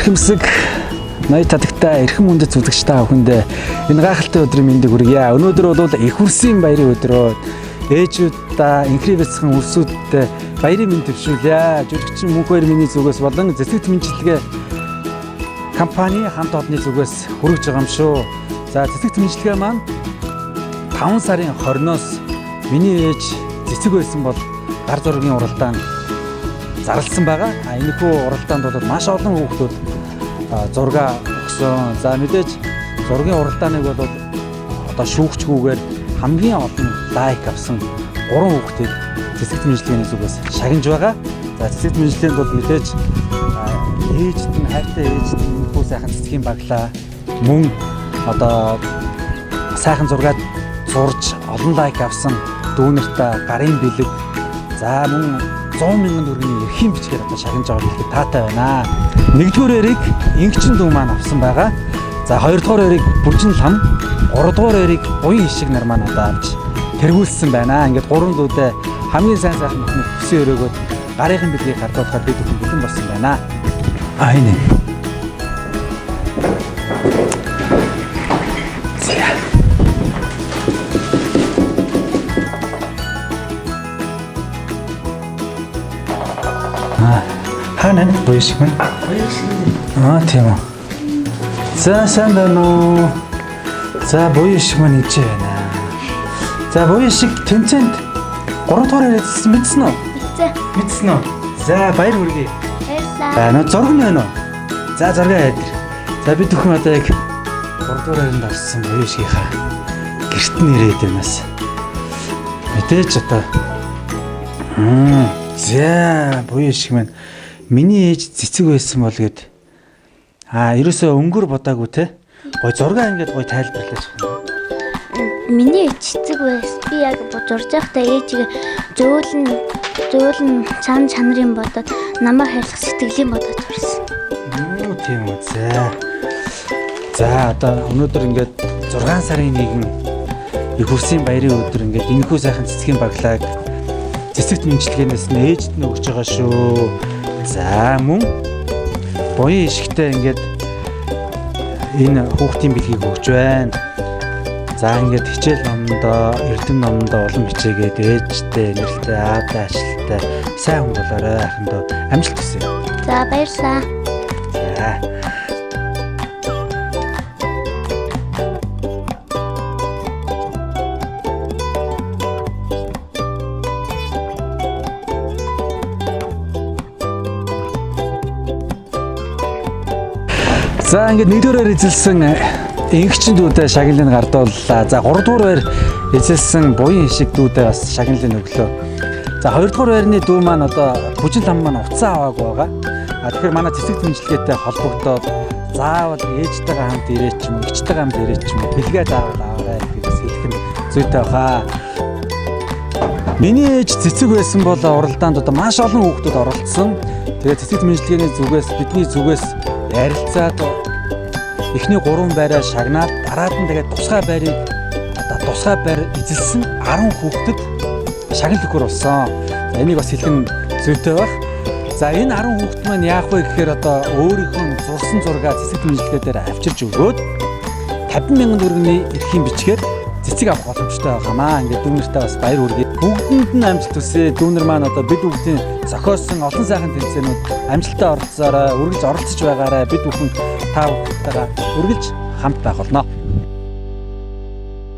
Эрхэмсэг ноёд татагтай эрхэм хүндэт үзэгч та бүхэндээ энэ гайхалтай өдрийн мэндийг хүргье. Өнөөдөр бол их үрсийн баярын өдрөө. Ээжүүдээ инхри бяцхан үрсүүдтэй баярын мэнд төвшүүлье. Жүжигчин Мөнхбаяр миний зүгээс болон Цэцэгт мэнчилгээ компани хамт олонны зүгээс хүргэж байгаа юм шүү. За, Цэцэгт мэнчилгээ маань 5 сарын 20-оос миний ээж цэцэг байсан бол гар зургийн уралдаан зарласан байгаа. А энэхүү уралдаанд бол маш олон хүүхдүүд зураг өгсөн. За, мэдээж зургийн уралдааныг бол одоо шүүгчгүүгээр хамгийн олон лайк авсан 3 хүүхдийг цэцэгт мэнчилгээний зүгээс шагнаж байгаа. За, цэцэгт мэнчилгээнд бол мэдээж ээжд нь, хайртай ээжд нь энэхүү сайхан цэцгийн баглаа мөн одоо сайхан зураг зурж олон лайк авсан дүүнертэй гарын бэлэг, за мөн 100 мянган төгрөгийн эрхийн бичгээр одоо шагнаж байгаа бэлэг таатай байна. Нэгдүгээр байрыг Ингчин дүү маань авсан байгаа. За, хоёрдугаар байрыг Бүржин лам, гуравдугаар байрыг Буян ишиг нар маань одоо авч тэргүүлсэн байна. Ингээд гурван дүүдээ хамгийн сайн сайхан бүхний хүсэн өрөөгөөд гарын бэлгийг гардуулахад бид бүхэн бэлэн болсон байна. А энэ. За. Хаана энэ буян шиг маань? Аа, тийм үү. За, сайн байна уу? За, буян шиг маань ижээ байна. За, буян шиг тэмцээнд 3 дугаар яриадсан мэдсэн үү? Мэдсэн. Мэдсэн үү? За, баяр хүргэе. Баярлалаа. За, нөө зураг нь байна уу? За, зураг хайдэр. За, бид бүхэн одоо яг 3 дугаар байранд орсон буян шигийнхаа гэрт нь ирээд байна бас. Мэдээж одоо за, буян шиг маань миний ээж цэцэг байсан бол гэд. Аа, ерөөсөө өнгөр бодаагүй те. Гой зураг ингээд гой тайлбарлаж байна. Миний ээж цэцэг байсан. Би яг зурж байхдаа ээжигээ зөөлөн зөөлөн чан чанарын бодоод намайг хайрлах сэтгэлийн бодоод зурсан. Юу, тийм үү. За. За, одоо өнөөдөр ингээд 6 сарын 1 их үрсийн баярын өдөр ингээд энэхүү сайхан цэцгийн баглааг цэцэгт мэнчилгээнээс нь ээжд нь өгч байгаа шүү. За, мөн буян ишгтэй ингээд энэ хүүхдийн бэлгийг өгч байна. За, ингээд хичээл номондоо, эрдэм номондоо улам хичээгээд ээжтэй, нэрэлтэй, аавтай, ажилтай сайн хүн болоорой, ахын дөө, амжилт хүсье. За, баярлалаа. За. За, ингээд нэгдүгээр эзэлсэн Ингчин дүүдээ шагналыг гардууллаа. За, гуравдугаар байр эзэлсэн Буян ишиг дүүдээ бас шагналыг өглөө. За, хоёрдугаар байрны дүү маань одоо Бүжин лам маань утсаа аваагүй байгаа. А тэгэхээр манай цэцэг дэмжлэгээтэй холбогдоод заавал ээжтэйгээ хамт ирээч юм, эгчтэйгээ хамт ирээч юм, бэлгээ заавал аваарай гэдгийг хэлэх нь зүйтэй баха. Миний ээж цэцэг байсан бол уралдаанд одоо маш олон хүүхдүүд оролцсон. Тэгээд цэцэг дэмжлэгээний зүгээс, бидний зүгээс ярилцаад эхний гурван байраа шагнаад, дараад нь тэгээд тусгай байрыг, одоо тусгай байр эзэлсэн 10 хүүхдэд шагнал өгөхөр болсон. За, энийг бас хэлэх нь зүйтэй байх. За, энэ 10 хүүхд маань яах вэ гэхээр одоо өөрийнхөө зурсан зургаа цэцэг дэмжлэгээ дээр авчирч өгөөд 50 мянган төгрөгийн эрхийн бичгээр цэцэг авах боломжтой байгаамаа. Ингээд дүүнертэй бас баяр хүргэе. Бүгдэнд нь амжилт хүсье. Дүүнер маань одоо бид бүгдийн зохиосон олон сайхан тэмцээнүүд амжилттай оролцоорой, үргэлж оролцож байгаарай. Бид бүхэн та бүхэнтэйгээ үргэлж хамт байх болно.